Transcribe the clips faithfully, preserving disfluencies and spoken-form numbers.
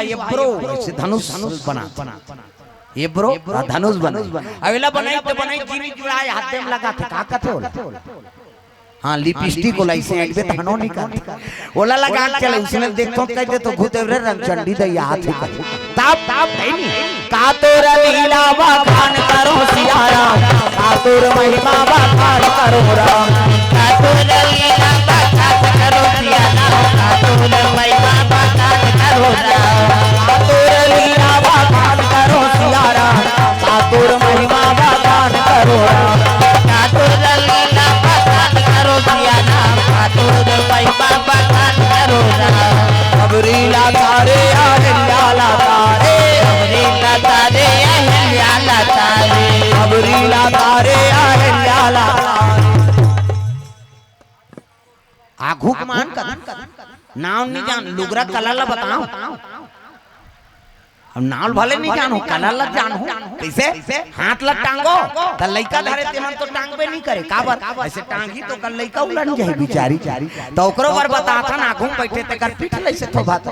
ये ब्रो, ऐसे धनुष, धनुष बना, ये ब्रो, हाँ, धनुष बना। अवेला बनाई तो बनाई, जीनी जुड़ाए, हाथ में लगा थे, का कहते हो? हाँ, लिपस्टिक वाला इसे एक बे धनो निकाल। ओला लगा के चले, उसने देखो कह दे तो घुते रे रंग चंडी दे याद है। तब, तब नहीं। का तोर लीला बखान करो सिया राम, का तोर महिमा बखान करो राम। का तोर लीला बखान करो सिया राम, का तोर महिमा बखान करो राम। का तोर लीला बखान करो सिया राम, का तोर महिमा बखान करो राम। का तोर लीला बखान करो सिया राम, का तोर महिमा बखान करो राम। अबरी लाता रे अहिल्या लाता रे। अबरी लाता रे अहिल्या लाता रे। अबरी लाता रे अहिल्या लाता रे। आघू के मान कर नाव नहीं जान, लुगरा कला ला बताओ। अब नाव भले नहीं जानो, कला ला जानो। कैसे? हाथ ला टांगो, त लइका धरे तेमन तो टांगबे नहीं करे। काबर? ऐसे टांगी तो कल लइका उलन जाए बिचारी। तो ओकरो बर बताथन, आघू में बैठे तेकर पीठ लइसे थोभात।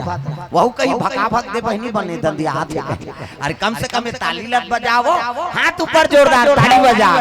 वहू कहीं भका भक दे बहिनी बने दंदिया हाथ में। अरे कम से कम ये ताली लत बजाओ, हाथ ऊपर जोरदार ताली बजा।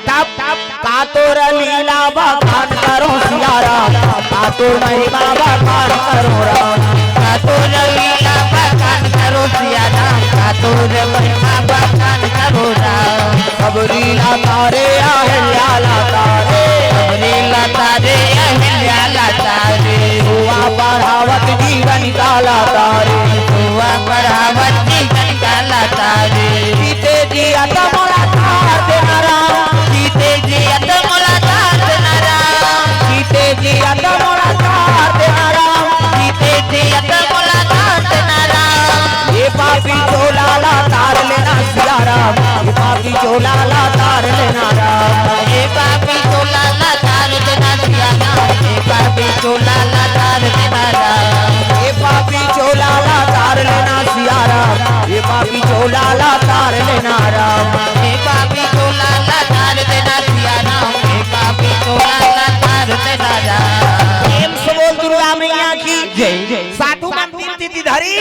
तब, तब का तोर लीला बखान करो सिया राम, का तोर महिमा बखान करो राम। का तोर लीला बखान करो सिया राम, का तोर महिमा बखान करो राम। अबरी लाता रे अहिल्या लाता रे। अबरी लाता रे अहिल्या लाता रे। दुआ बढ़ावत जीवन का लाता रे। दुआ बढ़ावत जीवन का लाता रे। जीते जियत मोला तार देना राम। जीते जियत मोला तार देना राम। जीते जियत मोला तार देना राम। जीते जियत मोला तार देना राम। ये पापी चोला ला तार लेना सिया राम। ये पापी चोला ला तार लेना राम। ये पापी चोला ला तार देना सिया राम। ये पापी चोला ला तार देना राम। ये पापी चोला ला तार लेना सिया राम। ये पापी चोला ला तार लेना राम। ये पापी चोला ला तार देना सिया राम। ये पापी चोला ला तार देना राम। प्रेम से बोल दुर्गा मैया की जय। साधु मन तीन तीन धरी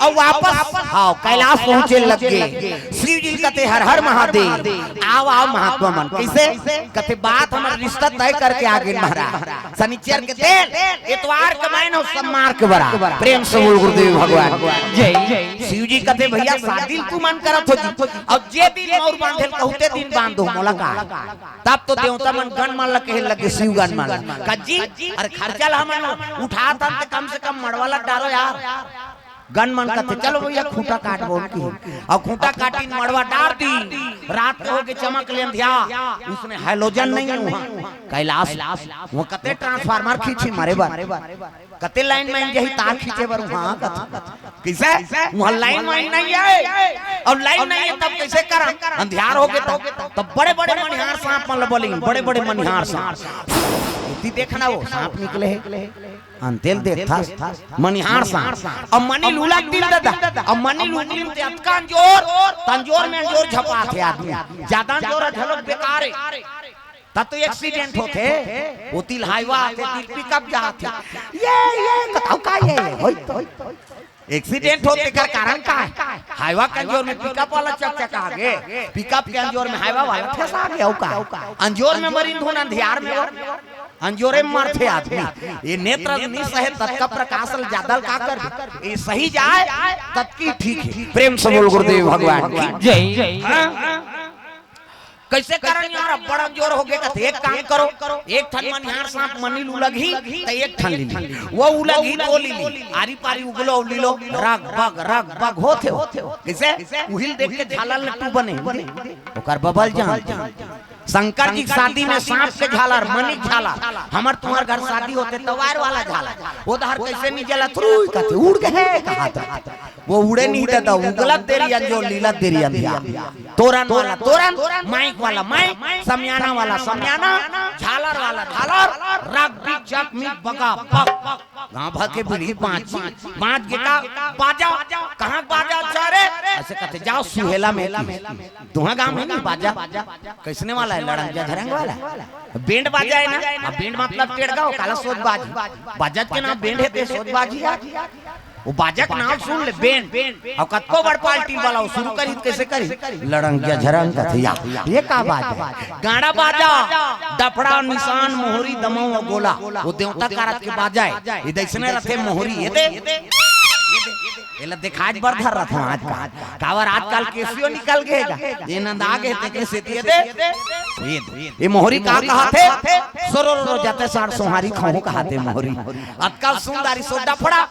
अउ वापस, हाँ, कैलाश पहुंचे लग गे। शिव जी कथे, "हर हर महादेव।" आओ, आओ महात्मा मन। कैसे? कथे, "बात हमर रिश्ता तय करके आ गे महाराज। शनिचर के दिन, एतवार के मायने अउ सोमवार के बरात।" प्रेम से बोल गुरुदेव भगवान। जय। शिव जी कथे, "भैया, शादी तू मन करत हो जी, अउ जे दिन मौर बांधेल कहूं ते दिन बांध दो, मोला का?" तब तो देवता मन गण मन ला कहे लगे, शिव गण मन ला, "का जी, अरे खर्चा ला हमन उठात हन, ते कम से कम मड़वा ला डारो यार।" गन मन कथे, "चलो भैया, खूंटा काट बोल की।" अउ खूंटा काटिन मड़वा डार दी। रात के होगे चमक ले अंधिया, उसने हैलोजन नहीं है वहाँ कैलाश, वो कते ट्रांसफार्मर खींची मरे बर, कते लाइन में जही तार खींचे बर वहाँ कथे। कैसे? वहाँ लाइन वाइन नहीं है, अउ लाइन नहीं है तब कैसे करन? अंधियार होगे तब, तब बड़े बड़े मनिहार सांप मन ला बोले, बड़े बड़े मनिहार सांप। इतनी देखना वो सांप निकले है। अंतेल देखथस, मनिहार सांप। अउ मनी लूला दिन ददा, अउ मनी लूला दिन ते अतका अंजोर, तंजोर में अंजोर झपाथे आदमी। ज्यादा अंजोर ह घलोक बेकार हे। तब तो एक्सीडेंट होथे। ओ तिल हाईवा आथे, तिल पिकअप जाथे। ये, ये, बताओ का ये, ये, होई तो। एक्सीडेंट होथे तेकर कारण का हे? हाईवा के अंजोर में पिकअप वाला चकचका गे, पिकअप के अंजोर में हाईवा वाला ठेसा गे, अउ का? अंजोर में मरिन धुन अंधियार में वो। अंजोरे म मरथे आदमी। ये नेत्र ल नी सहे ततका प्रकाश ल जादा ल का करबे? ये सही जाय ततकी ठीक हे। प्रेम से बोल गुरुदेव भगवान की जय। हाँ? कैसे करन यार, अब्बड़ अंजोर होगे कथे, एक काम करो, एक ठन मनिहार सांप मनी ल उलगही, त एक ठन ली ली। वो उलगही, दो ली ली। आरी पारी उगलो, लीलो, रग बग, रग बग होथे हो। कैसे? उहिल देख के झालर लट्टू बने। ओकर बबल जान। शंकर जी के शादी में सांप के झालर, मनी के झालर, हमर तुम्हर घर शादी होथे त वायर वाला झालर, ओ डहर कैसे नहीं जलत, रुई कथे, उड़ गे हे, कहा था। वो उड़े नहीं दादा, उगलत देरी अंजोर, लीलत देरी अंधियार। तोरन वाला तोरन, माइक वाला माइक, समियाना वाला समियाना, झालर वाला झालर, रग बिग जग मिग बगा बग। गांव भर के बूढ़ी बांची, बांच गे का बाजा, कहाँ बाजा अच्छा रे? ऐसे कथे, जाओ सुहेला में की। तुहा गांव में नहीं बाजा, कैसने वाला हे? लड़ंग झरंग वाला। बैंड बाजा हे ना, अब बैंड मतलब टेड़गा हो, काला सोज बाजी। बाजा के नाम बैंड हे ते सोज बाजी यार। वो बाजा के नाम सुन ले, बेन। अउ कतको बड़ पार्टी वाला वो शुरू करी, कइसे करी? लड़ंगिया झरंग कथे, या, ये का बाजा हे? गाड़ा बाजा, डफड़ा, निसान, मोहरी, दमऊ अउ गोला, वो देवता कारज के बाजा हे। ये दइसने रथे मोहरी, ये दे, ये दे, ये ला देखाय बर धर रथे आज का। काबर आजकल केसियो निकल गे गा, ये नंदा गे, तेकरे सेती ये दे, ये दे। ये मोहरी का कहाथे? सोरो रो रो जाते साढ़ सोहारी खाहूं कहाथे मोहरी। अतका सुंदर सो डफड़ा,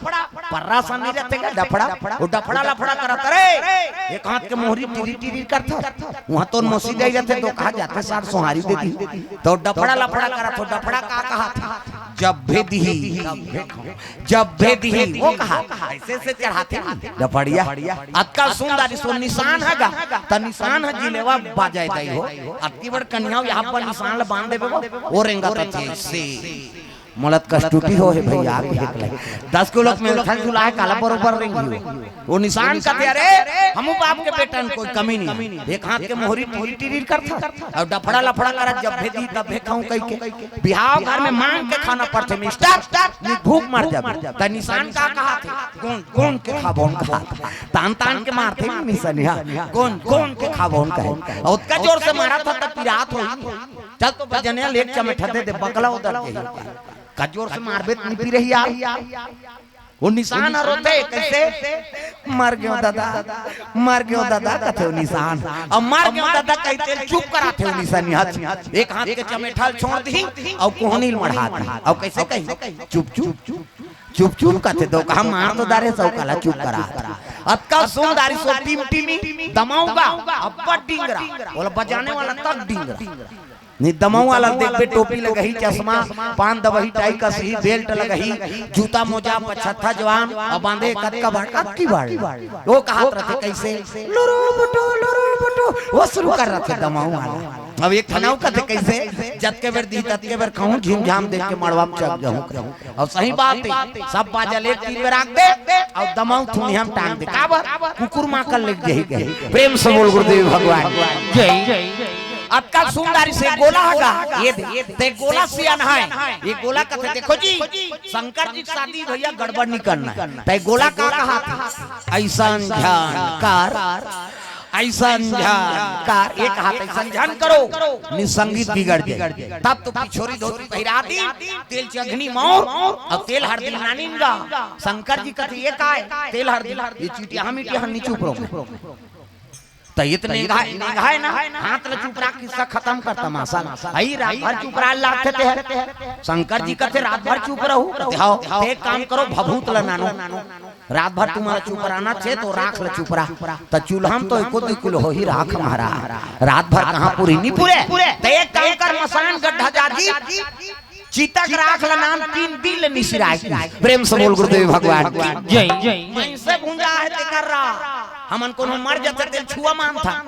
पर्रा सन नहीं रहते का डफड़ा, वो डफड़ा लफड़ा करत रे। एक हाथ के मोहरी टीरी टीरी करत, वहां तो मोसी दे जाते तो कहा जाते साढ़ सोहारी दे दी, तो डफड़ा लफड़ा करत हो। डफड़ा का कहाथे? जब भेदी, जब भेदी, वो कहा, ऐसे से चढ़ाथे ना डफड़िया। अतका सुंदर सो निसान हे गा, त निसान हे जिलेवा बाजा दई हो। अतकी बड़ कन्या यहाँ पर निसान ल बांध देबे वो, वो रेंगत थे से। मोला त कष्टुटी हो हे भैया, आगे एक ले। दस किलो के मेलथन झुलाए काला बरोबर रेंगी हो। वो निसान कथे, अरे, हमू बाप के बेटन कोई कमी नहीं। एक हाथ के मोहरी टीरी टीरी करत, अउ डफड़ा लफड़ा करत, जब भेदी तब भेखाऊं कहि के। बिहाव घर में मांग के खाना पड़थे मिस्टर, नहीं भूख मर जाबे। त निसान का कहाथे? गोन गोन के खाबोन कहाथे। तान तान के मारथे निसनिया, गोन गोन के खाबोन कहे। अउ ओतका जोर से मारत हे त पिरात होही। चल तो बजनिया ले एक चमेठा दे दे, बकला उदर के। का जोर से मारबे त नहीं पिरही यार। वो निसान ह रोथे, कइसे? मर गयो दादा, मर गयो दादा, कथे वो निसान। अब मर गयो दादा कहिथे, चुप कराथे वो निसान। हाथ, एक हाथ के चमेठा ल छोड़ दिही, अउ कोहनी ल मढ़ा दिही। अउ कइसे कही? चुप, चुप, चुप, चुप, चुप कथे तो कहा, मार तो दारे सौ काला चुप करा। अतका सुंदर सो टिमटिमी दमऊ गा, अब्बड़ डिंगरा, बोला बजाने वाला तक डिंगरा। नहीं दमऊ वाला देखबे, टोपी लगही, चश्मा, पान दबही, टाई कसही, बेल्ट लगही, जूता मोजा, पछत्था जवान, अउ बांधे कतका बाड़, अतकी बाड़। वो कहात रथे कइसे? लुरु बुटु, लुरु बुटु, वो शुरू कर रथे दमऊ वाला। अब एक ठन अउ कथे कइसे? जतके बेर दी, ततके बेर खाहूं, झिमझाम देख के मड़वा में चल जाहूं। अउ सही बात हे, सब बाजा ले तीन बेर आंक दे, अउ दमऊ थुनिया म टांग दे। काबर? कुकुर माकल लेग जाही कहे। प्रेम से बोल गुरुदेव भगवान। जय। अतका सुंदर से गोला हे गा, ये दे, ते गोला सियान हे, ये गोला कथे, देखो जी, शंकर जी के शादी भैया गड़बड़ नहीं करना हे। ते गोला का कहाथे? अइसन झन कर, अइसन झन कर, एक हाथ अइसन झन करो, नहीं संगीत बिगड़ जाए। तब तो पिछोरी धोती पहिरा दी, तेल चघनी मौर, अउ तेल हरदी नानिन गा। शंकर जी कथे, ये काय? तेल हरदी, ये चिटिया हम इटिया हम नहीं चुप रहो। त इतने निगाह, निगाह ना, हाथ ल चुप रख, किस्सा खतम कर तमाशा। अई रात भर चुप रह लागथे ते हर। शंकर जी कथे, रात भर चुप रहू? कथे, हव। ते एक काम करो, भभूत ल नानो। रात भर तुम्हारा चुप रहना छे, तो राख ल चुप रह। त चूल्हा म तो एको दुई किलो होही राख महाराज। रात भर कहाँ पूरी? नहीं पूरे। त एक काम कर, मसान गड्ढा जा जी, चिता के राख ल नान, तीन दिन ले निसिराय। प्रेम से बोल गुरुदेव भगवान की जय। मइनसे भुंजा हे तेकर राख। हमन कोनो मर जाथे तेल छुआ मानथन।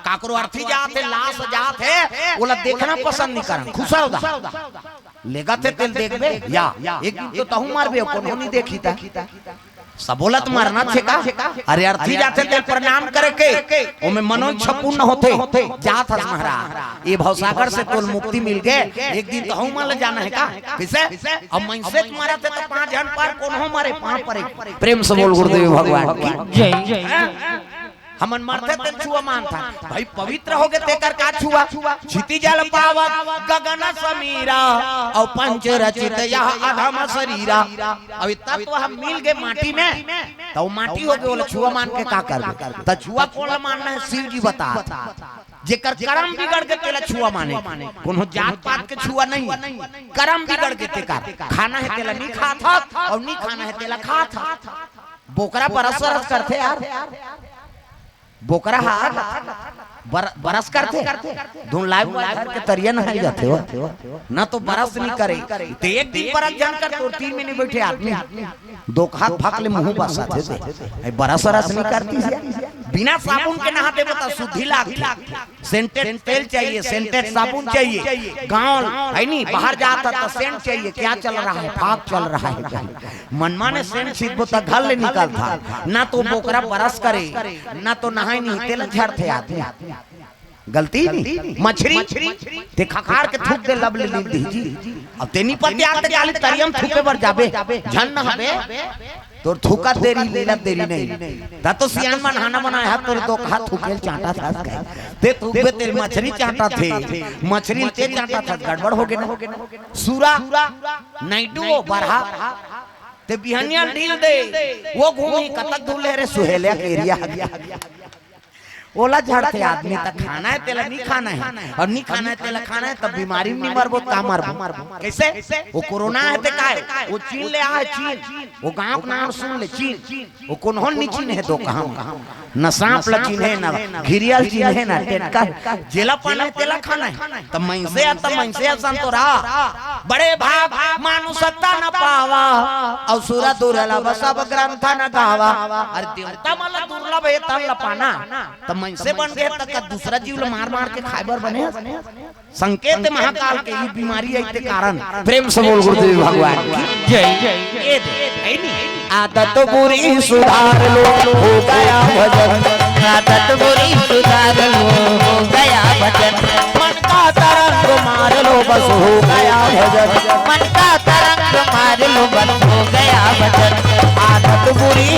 काकरो अर्थी जात हे, लाश जात हे, ओला देखना पसंद नहीं करन। खुसर दा। लेगथे तेल देखबे या? एक दिन तो तहूं मरबे, कोनो नहीं देखी ता। सबोलत मरना छे का? अरे अर्थी जाथे तेल प्रणाम करे के, ओमे मनोइच्छा पूर्ण होथे। जात हस महाराज, ये भवसागर से तोल मुक्ति मिल गे, एक दिन तहूं मन ल जाना हे का? कइसे? अब मइनसे मरत हे त पांच झन पर कोनो मरे, पांव परे। प्रेम से बोल गुरुदेव भगवान की जय। हमन मरथे तेल छुआ मानथन। भाई पवित्र होगे तेकर का छुआ? क्षिति जल पावक गगन समीरा, अउ पंच रचित यह अधम शरीरा। अब ये तत्व हम मिल गे माटी में, त वो माटी होगे, ओला छुआ मान के का करबे? त छुआ कोन ला मानना हे? शिव जी बता। जेकर करम बिगड़ गे तेला छुआ माने। कोनो जात पात के छुआ नहीं, करम बिगड़ गे तेकर। खाना हे तेला नहीं खात हस, अउ नहीं खाना हे तेला खात हस। बोकरा बरस बरस करथे यार। बोकरा हा बर-, बरस करथे। धुन लाइव मोबाइल धर के तरिया नहाय जाथे हो। ना तो बरस नहीं करे। ते एक दिन बरस झन कर, तोर तीर में नहीं बैठे आदमी। दो हाथ फाक ले मुंह बसाथे ते। अई बरस बरस नहीं करती से। बिना साबुन के नहा देबो त शुद्धि लागथे। सेंटेड तेल चाहिए, सेंटेड साबुन चाहिए। गांव हे नहीं, बाहर जात हस त सेंट चाहिए। क्या चल रहा है? फाग चल रहा है कहीं। मनमाने सेंट छींचबो त घर ले निकलथा। ना तो बोकरा बरस करे, ना तो नहाय नहीं, तेला झरथे आदमी। गलती नहीं, मछरी ते खखार के थूक दे, लब ले लील दीही जी। अब तेनी पतियार ते काली तरिया म थूके बर जाबे, झन नहाबे। तोर थूकत देरी, लीलत देरी नहीं। त तो सियान मन हाना बनाय हे, तोर दोकहा थूकेल चांटा था कहे। ते थूकबे तेल मछरी चांटा थे, मछरी ते चांटा था, गड़बड़ हो गे ना। सूरा, नाइटू, वो बरहा, ते बिहनिया ढील दे, वो घूमी कतक दूर ले रे सुहेलिया के एरिया। ओला झड़थे आदमी, त खाना हे तेला नी खाना हे, अउ नी खाना हे तेला खाना हे, तब बीमारी में नी मरबो, त का मरबो? कैसे? वो कोरोना हे ते काय? वो चीन ले आय, चीन। वो गांव के नाम सुन ले, चीन। वो कोनहो नी चिन्हे दोकहा। न सांप ल चिन्हे, न घिरिया ल चिन्हे, न टेटका। जेला पाना हे तेला खाना हे। त मइनसे ह, त मइनसे ह संतोरा। बड़े भाग मानुषता न पावा, अउ सुर दुर्लभ सब ग्रंथ न गावा। अरे देवता मन ल दुर्लभ हे तन ल पाना, त मइनसे बन गे त का दूसरा जीव ल मार मार के खाय बर बने? संकेत महाकाल के ये बीमारी आई ते कारण। प्रेम से बोल गुरुदेव भगवान की जय। ये दे, है नी? आदत बुरी सुधार लो, हो गया भजन। आदत बुरी सुधार लो, हो गया भजन। मन का तरंग मार लो, बस हो गया भजन। मन का तरंग मार लो, बस हो गया भजन। आदत बुरी,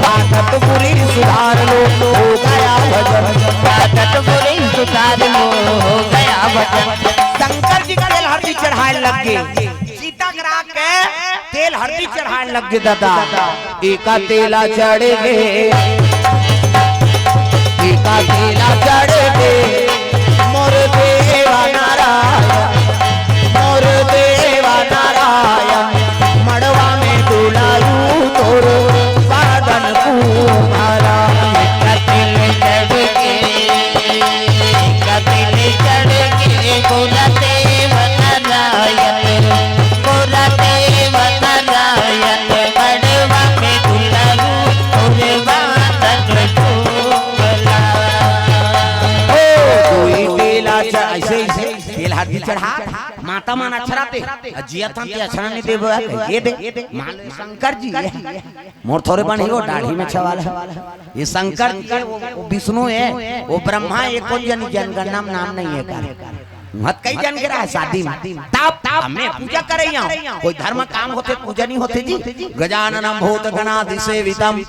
आदत बुरी सुधार लो, हो गया भजन। आदत बुरी सुधार लो, हो गया भजन। शंकर जी का तेल हरदी चढ़ाय लग गे। चिता करा के तेल हरदी चढ़ाय लग गे दादा। एका तेला चढ़ गे, एका तेला चढ़ गे, मोर देवा नारायण, मोर देवा नारायण, मड़वा में दुलारू तोर बादन कुमारा। एका तेल चढ़ गे, एका तेल चढ़ गे, मोर देवा नारायण, मोर देवा नारायण, मड़वा में दुलारू तोर बादन कुमारा। ओ, कोई तेला च-, ऐसे, ऐसे तेल हरदी चढ़ा, माता मन अछराथे, अउ जियत हन ते अछरा नहीं देबो, ये दे, मान लो शंकर जी हे। मोर थोरे बन ही वो दाढ़ी में छवाल हे। ये शंकर जी हे, वो, वो विष्णु हे, वो ब्रह्मा हे, कोन जनी जनगणना में नाम नहीं हे कर। मत कई जन गिरा हे शादी में। तब, तब मैं पूजा करे आंव। कोई धर्म काम होथे, पूजा नहीं होथे जी। गजाननम भूत गणादि सेवितम,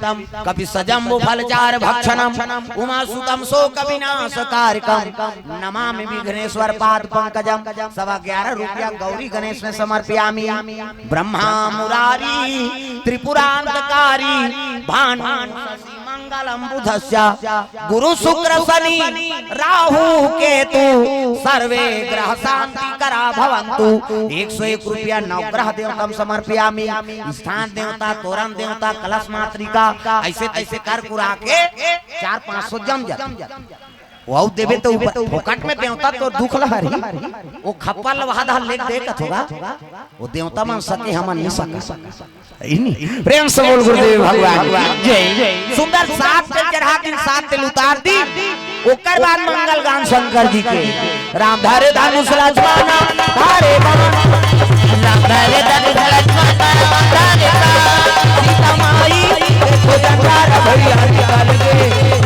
कपि सजम्बु फल चारु भक्षणम, उमा सुतम शोक विनाश कारकम, नमामि विघ्नेश्वर पाद पंकजम। सवा ग्यारह रुपया गौरी गणेश में समर्पयामि। ब्रह्मा मुरारी त्रिपुरांतकारी, भानु शशि मंगलम बुधस्य, गुरु शुक्र शनि राहु केतु, सर्वे ग्रह शांति करा भवंतु। एक सौ एक रुपया नवग्रह देवतम समर्पयामि। स्थान देवता, तोरण देवता, कलश मातृका, ऐसे तैसे कर कुरा के चार पाँच सौ जम जाथे। वो देबे तो ऊपर फोकट में देवता तो दुख ल हरही। वो खप्पा ल वहा धा लेके दे कथोगा। वो देवता मन सके, हमन नहीं सका। इनी प्रेम से बोल गुरुदेव भगवान की जय। सुंदर सात तेल चढ़ा दिन, सात तेल उतार दी। ओकर बाद मंगल गान शंकर जी के। राम धरे धनुष लक्ष्मण धारे बाण। राम धरे धनुष लक्ष्मण धारे बाण। सीता माई देखो जंगार भैया निकाल के।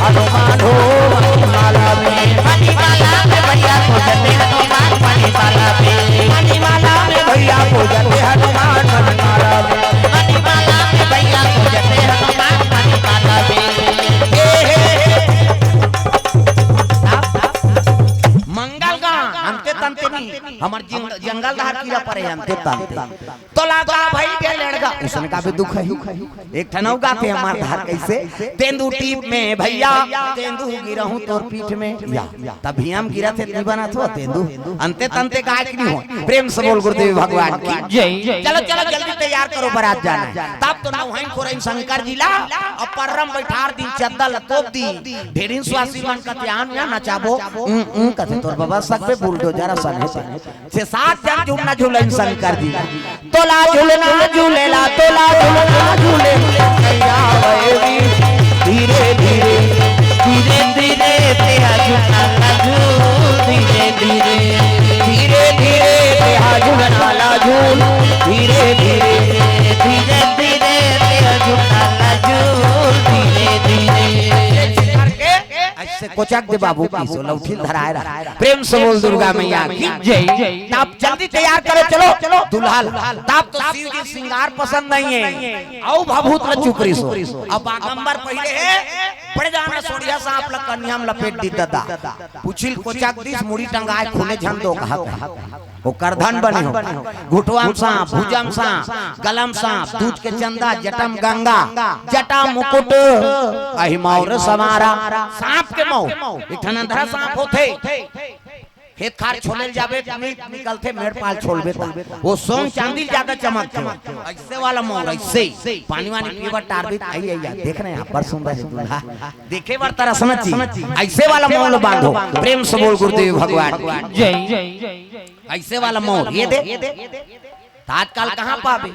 हनुमान हो मणिमाला में। मणिमाला में भैया खोजते हनुमान मणिमाला में। मणिमाला में भैया खोजते हनुमान मणिमाला में। मणिमाला में भैया खोजते हनुमान मणिमाला में। ए हे हे। मंगल गान, अंते तंते नहीं, हमर जिंग-, जंगल धार कीरा परे अंते तंते। तोला का भई गे लेड़गा, उसने का भी दुख हे। एक ठन अउ गाथे हमर धार कैसे, तेंदू टीप में भैया, तेंदू गिरहूं तोर पीठ में। या, तभी हम गिरा थे, नहीं बना थो तेंदू। अंते तंते गाय की नहीं हो। प्रेम से बोल गुरुदेव भगवान की जय। चलो, चलो, जल्दी तैयार करो, बारात जाना हे। तब तो नौहइन खोरइन शंकर जी ला, अउ पर्रम बैठार दी, चद्दर ला तोप दी। ढेरिन स्वासी मन कथे आन या नचाबो। उं, उं, कथे तोर बबा सक पे बुलडोजर असन हे। छह सात जन झूलना झूलन शंकर जी। तोला झूलना झूलेला, तोला झूलना झूले। कैया वैरी धीरे धीरे, धीरे धीरे तेहा झूलना झूल, धीरे धीरे, धीरे धीरे तेहा झूलना ला झूल, धीरे धीरे, धीरे धीरे तेहा झूलना ला झूल, धीरे धीरे। करके ऐसे कोचक दे बाबू की सो लौठी धराए रहा। प्रेम से बोल दुर्गा मैया की जय। तब जल्दी तैयार करो, चलो दुल्हा ला। तब तो शिव जी श्रृंगार पसंद नहीं है। आओ भभूत ला चुपरी सो। अब बागंबर पहले है, पड़ जाना सोड़िया सांप ला कन्या में लपेट दी दादा। पुछिल कोचक दिस मुड़ी टंगाए खूने झन दो कहा कहा। ओ करधन बने हो। घुटवा म सांप, भुजा म सांप, गला म सांप, दूज के चंदा, जटा म गंगा, जटा मुकुट, अहि मौर समारा। सांप के मौर, एक ठन अंधरा सांप होथे। खेत खार छोले ल जाबे, नि-, निकलथे मेड़ पाल छोलबे त। वो सोन चांदी ल जादा चमकथे। अइसे वाला मौर, अइसे। पानी वानी पीए बर टारबे त, आई, आई, आई, देख रहे हैं, बड़ सुंदर है दूल्हा। देखे बर तरसना चाहिए। अइसे वाला मौर ल बांधो। प्रेम से बोल गुरुदेव भगवान की जय। अइसे वाला मौर, ये दे। त आजकल कहाँ पाबे?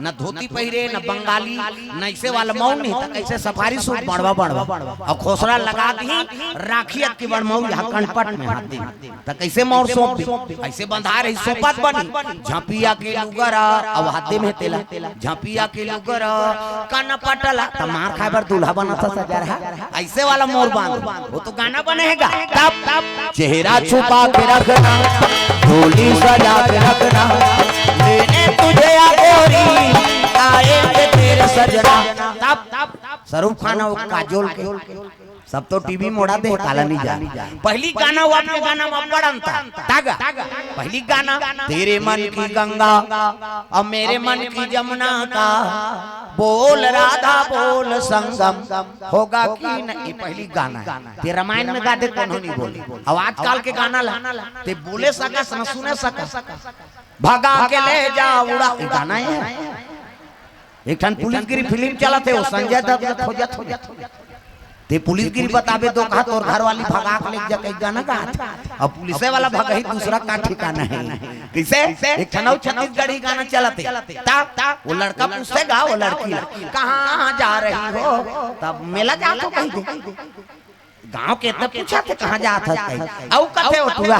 न धोती पहिरे, न बंगाली, न अइसे वाला मौर नहीं, त कइसे सफारी सूट बड़वा बड़वा। अउ खोसरा लगा दिही, राखी अक्की बड़ मौर, यहाँ कनपट में हाथ दे। त कइसे मौर सौंप दे? अइसे बंधा रही, सौंपत बनी। झपिया के लुगर, अउ हाथ दे में तेला। झपिया के लुगर, कनपट ला, त मार खाए बर दूल्हा बनत हे सजा रहा। अइसे वाला मौर बांध, वो तो गाना बने हे गा। तब, तब, चेहरा छुपा के रखना, डोली सजा के रखना, लेने तुझे आ गोरी, आएंगे तेरे सजना। तब, तब, शाहरुख खान अउ काजोल के, सब तो टीवी मोड़ा दे, काला नहीं जा। पहली गाना अउ अब के गाना में बड़ अंतर। तागा, पहली गाना, तेरे मन की गंगा, अब मेरे मन की जमुना का, बोल राधा बोल संगम, होगा कि नहीं, ये पहली गाना हे। ते रामायण में गा दे, कोनो नहीं बोले। अब आजकल के गाना ला, ते बोले सकस, न सुने सकस। भगा के ले जा उड़ा, ये गाना हे। एक ठन पुलिसगिरी फिल्म चलत हे, वो संजय दत्त के खोजत, खोजत। ते पुलिसगिरी बताबे दो कहा, तोर घर वाली भगा के ले जा, कहीं गाना गा। अब पुलिस वाला भगही दूसरा का ठिकाना हे। कइसे? एक ठन अउ छत्तीसगढ़ी गाना चलत हे। ता, ता, वो लड़का पूछथे गा, वो लड़की ला, "कहाँ जा रही हो?" तब मेला जात हो कहि दे। गाँव के त पूछथे, "कहाँ जात हस?" कहि। अउ कथे ओ टूरा,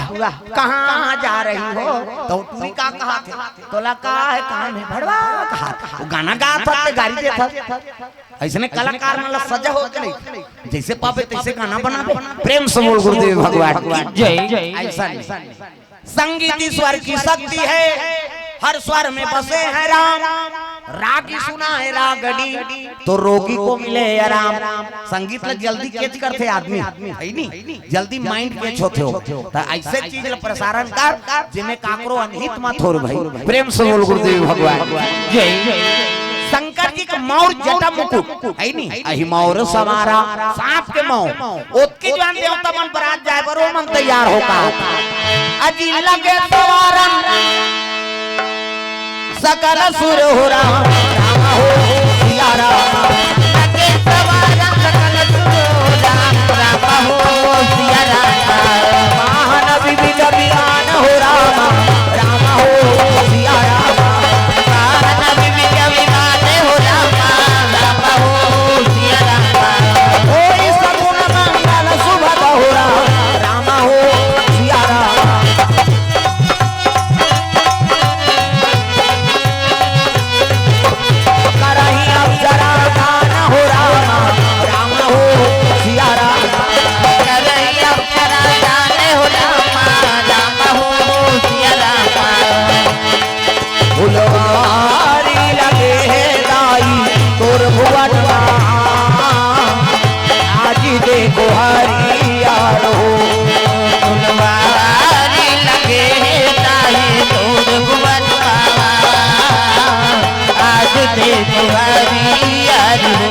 "कहाँ जा रही हो?" त ओ टूरी का कहथे, "तोला का हे, काम हे, भड़वा कहा।" वो गाना गात हस, ते गारी देत हस। अइसने कलाकार मन ला सजा हो के नहीं, जइसे पाबे तइसे गाना बनाबे। प्रेम से बोल गुरुदेव भगवान की जय। अइसा नहीं। संगीत ईश्वर की शक्ति है, हर स्वर में बसे हैं राम। रागी सुना है रागड़ी, तो रोगी को मिले आराम। संगीत ला जल्दी कैच करथे आदमी, हे नी? जल्दी माइंड कैच होथे हो। त अइसे चीज ला प्रसारण कर, जेमे काकरो अनहित मत होर भाई। प्रेम से बोल गुरुदेव भगवान जय। शंकर जी के मौर जटा मुकुट, हे नी? अहि मौर समारा, सांप के मौर। ओतके जवान देवता मन बरात जाए बर, ओ मन तैयार हो का। अजी लगे सवारन सकल सुर हो राम, राम हो सिया राम। लगे सवारन सकल सुर हो राम, राम हो सिया राम। वाहन विविध विमान हो राम, राम हो सिया राम। वाहन विविध विमान हो राम, राम हो सिया राम। होई सगुन मंगल सुभग हो राम, राम हो सिया राम। करही अप्सरा गान हो राम, राम हो सिया राम। करही अप्सरा गान हो राम, राम हो सिया राम। फुलवारी लगे हे दाई तोर भुवन मा, आज देखो हरियर हो। फुलवारी लगे हे दाई तोर भुवन मा, आज देखो हरियर हो।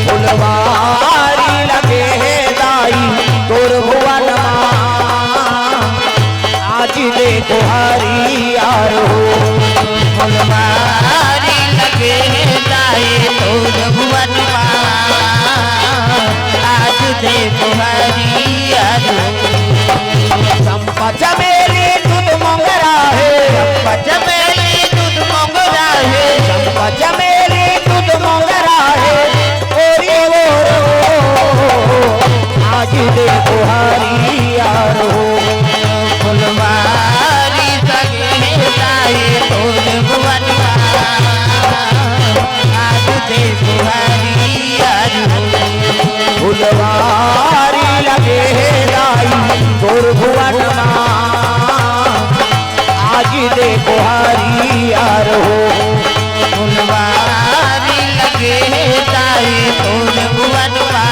फुलवारी लगे हे दाई तोर भुवन मा, आज देखो हरियर हो। फुलवारी लगे हे दाई तोर भुवन मा, आज देखो हरियर हो। चंपा चमेली दूध मोगरा हे, चंपा चमेली दूध मोगरा हे, चंपा चमेली दूध मोगरा हे, ओरी ओर कि देखो हरियर हो। फुलवारी लगे ताई फूल बुअटवा,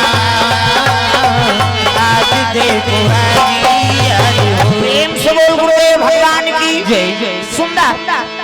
आज देखो हरियर हो। प्रेम से बोल गुरुदेव भगवान की जय। सुंदर।